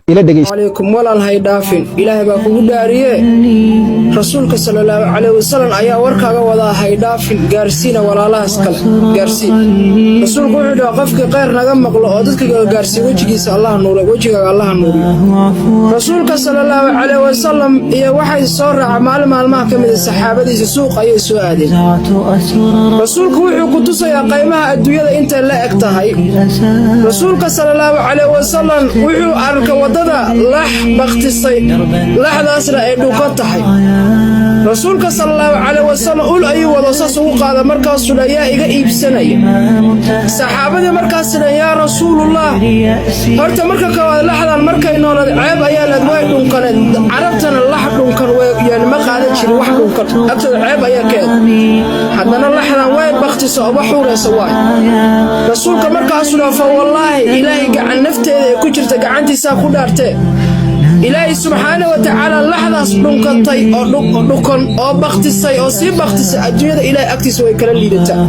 Ila dhegeysta. Calaykum walaal, hay dhaafin. Ilaahay baa kugu dhaariye, Rasuulka sala Allahu calayhi wasalam ayaa warkaaga wadaa. Hay dhaafin, gaarsiina walaalahaas kale, gaarsii. Rasuulku wuxuu dhaha: qofkii khayr naga maqlo oo dadka kale gaarsiiya, wejigiisa Allaha nuuro, wejigaaga Allaha nuuriyo. Rasuulka sala Allahu calayhi wasalam iyo waxay soo raaca maalin maalmaha ka mida saxaabadiisa suuq ayay soo aadeen. Rasuulku wuxuu ku tusayaa qaymaha adduunyada intay la eg tahay. Rasuulka sala Allahu calayhi wasalam wuxuu arkay waddada lax bakhtisay, laxdaasna ay dhukan tahay. Rasuulka sala Allahu calayhi wasalam ul ayuu wado, saas ugu qaada. Markaasuu dha: "Yaa iga iibsanaya?" Saxaabadii markaas dhan: "Yaa Rasuulullah, horta marka koowaad laxdan markay noolad ceeb ayaa leed, way dhunkaneed. Carabtana lax dhunkan yani ma qaadan jirin. Wax dhunkan agtooda ceeb ayaa keed. Haddana laxdan way bakhtiso oo wax xuuraysa waay." Rasuulka markaasuu dha: "Fa wallaahi, Ilaahay gacan nafteeda ee ku jirta gacantiisaa ku dhaartee, Ilaahay subxaana wa tacaala laxdaas dhunkatay oo dhukan oo bakhtisay oo sii bakhtisay, adduunyada Ilaahay agtiisa way kala liidataa."